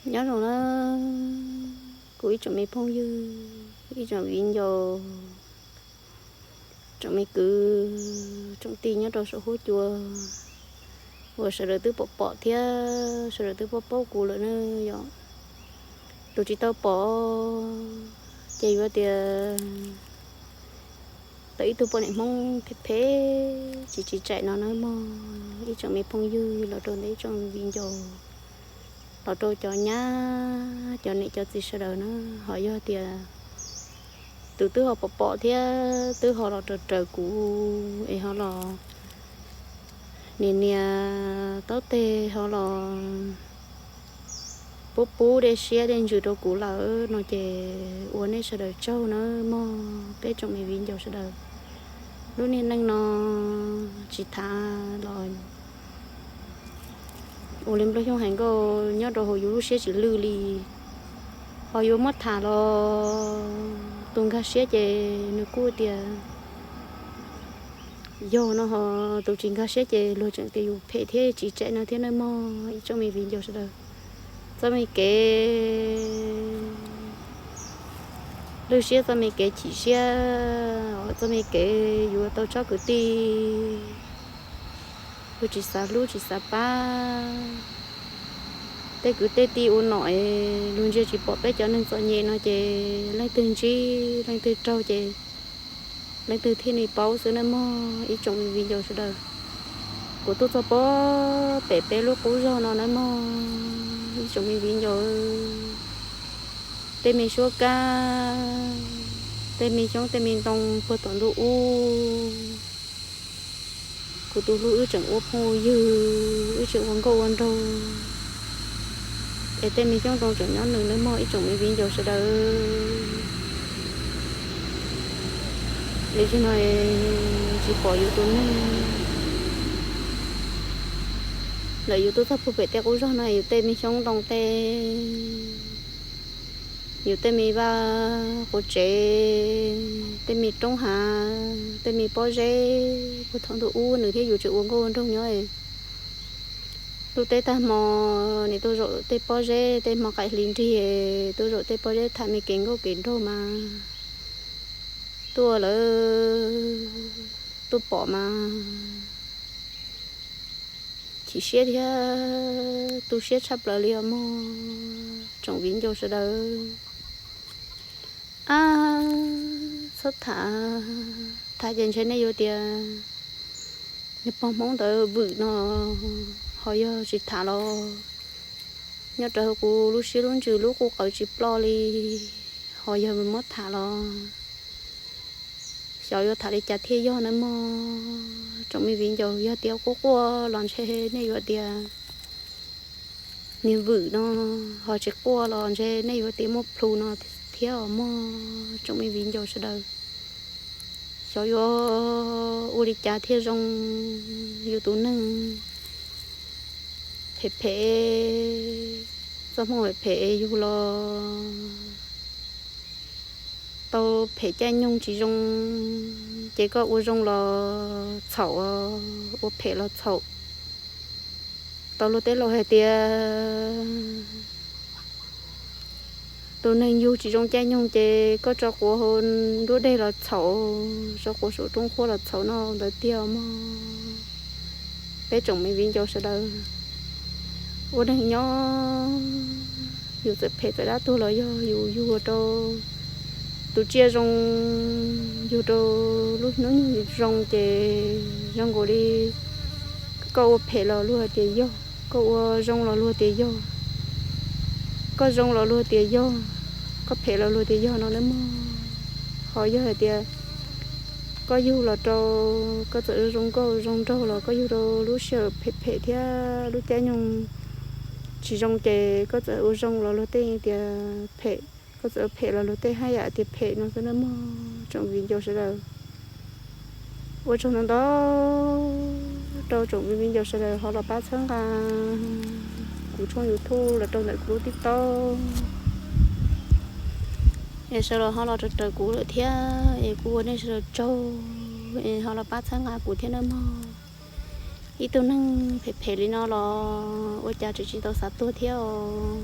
Nyob zoo na, kuv ib tsoom me phooj ywg, ib tsoom viv ncaus, tsoom me kwv, tsoom tij nyob rau saum huab cua uas sawv daws twb pom pom thiab sawv daws twb paub paub kuv lawm na yom. Tus tsis tau pom ces yuav tias tau ib tug poj niam Hmoob phem phem tsis tsis tsaim no na mog, ib tsoom me phooj ywg los rau ntawm ib tsoom viv ncaus, los rau cov nyab cov niam cov txiv sawv daws na. Ho yog tias tus twb ho pom pom thiab twb ho los raws raws kuv es ho los nias nias taub teg ho los pub pub dej siab dej ntsws rau kuv lawm no ces ua nej sawv daws tsaug nawb mog peb tsoom me viv ncaus sawv daws. Lub niag neej no tsis tham los ua li nplooj xyooj hais nkauj nyob rau hauv yus lub siab tsis lwj li. Ho yuav muab tham los tus nkag siab ces nws kuj tias yog no, ho tus tsis nkag siab ces luag tseem tias yus phem thiab tsis tsaim no thiab nawb mog ib tsoom me viv ncaus sawv daws. Txoj me kev lwj siab, txoj me kev chim siab, txoj me kev yuav tau tsob kwv tij luag tsis xav hlub tsis xav pab. Tej kwv tej tij ua nom es luag ntsia tsis pom peb cov neeg txom nyem no ces leej twg ntsib leej twg raug ces leej twg thiaj li paub xwb nawb mog ib tsoom me viv ncaus sawv daws. Kuv tuaj txog pem peb lub qub zog no nawb mog ib tsoom me viv ncaus. Tej me suab kab, tej me xyoob tej me ntoo puag tom ntuj ub, kuv tus hlub wb tseem ua phooj ua ywg, wb tseem ua nkauj ua nraug, es tej me xyoob ntoo tseem nyob nws nawb mog ib tsoom me viv ncaus sawv daws. Es tsis no tsis pom yus tus neeg lawm, yus tuaj txog puag pem tej qub zog no yus tej me xyoob ntoo tej, yus tej me vaj quav tsev, tej me roob hav, tej me pob zeb puag thaum ntuj ub nws thiab yus tseem ua nkauj ua nraug nyob. Lub teb tag hmo nim tuaj zaum tej pob zeb, tej hmo qaim hli nrig tuaj zaum tej pob zeb tham me kev nkauj kev nraug mas tuaj lawm, tuaj pom mas chim siab thiab tu siab tshaj plaws li os mog tsoom viv ncaus sawv daws. Ab, txhob tham, tham ces ntshe nej yuav tias niag pog Hmoob ntawd vwm no, ho yog tsis tham los nyob rau kuv lub siab lub ntsws lub qub qawv tsis ploj li, ho yog muab tham los xyov yuav tham li cas thiaj yog nawb mog tsoom me viv ncaus. Yog tias quaj quaj los ntshe nej yuav tias niag vwm no, ho tsis quaj los ntshe nej yuav tias muaj plhu no thiab os mog tsoom me viv ncaus sawv daws. Xyov yuav ua li cas thiaj zoo, yus tus neeg phem phem, txoj hmoo phem phem yug los tau phem caij nyoog tsis zoo, ces koj ua zoo los txhaum, ua phem los txhaum. Tau luag tej laus hais tias tus neeg yug tsis zoo caij nyoog ces koj tso quav hauv nruab deg los txhaum, tso quav saum roob qhuab los txhaum no ntawd tiag mog. Peb tsoom me viv ncaus sawv daws, ua neeg nyob yus txawm phem txawm dab tuag los yog yus yug rau tus tsiaj zoo, yug rau lub hnub nyoog zoo ces zoo nkaus li koj ua phem los luag tias yog, koj ua zoo los luag tias yog, koj zoo los luag tias yog, koj phem los luag tias yog no nawb mog. Ho yog hais tias koj yug los rau, koj txawm zoo nkauj zoo nraug los koj yug rau lub sij hawm phem phem thiab lub caij nyoog tsis zoo ces koj txawm ua zoo los luag tej tias phem, koj txawm ua phem los luag tej haj yam tias phem no xwb nawb mog tsoom viv ncaus sawv daws. Ua tsaug ntau ntau rau tsoom viv ncaus sawv daws ho los pab txhawb nqa kuv tshooj YouTube los rau ntawm kuv lub TikTok, es sawv los ho los raws raws kuv lawm thiab, es kuv ua nej sawv daws tsaug, es ho los pab txhawb nqa kuv thiab nawb mog. Ib tug neeg phem phem li no los ua cas tseem tsis tau xav tuag thiab os.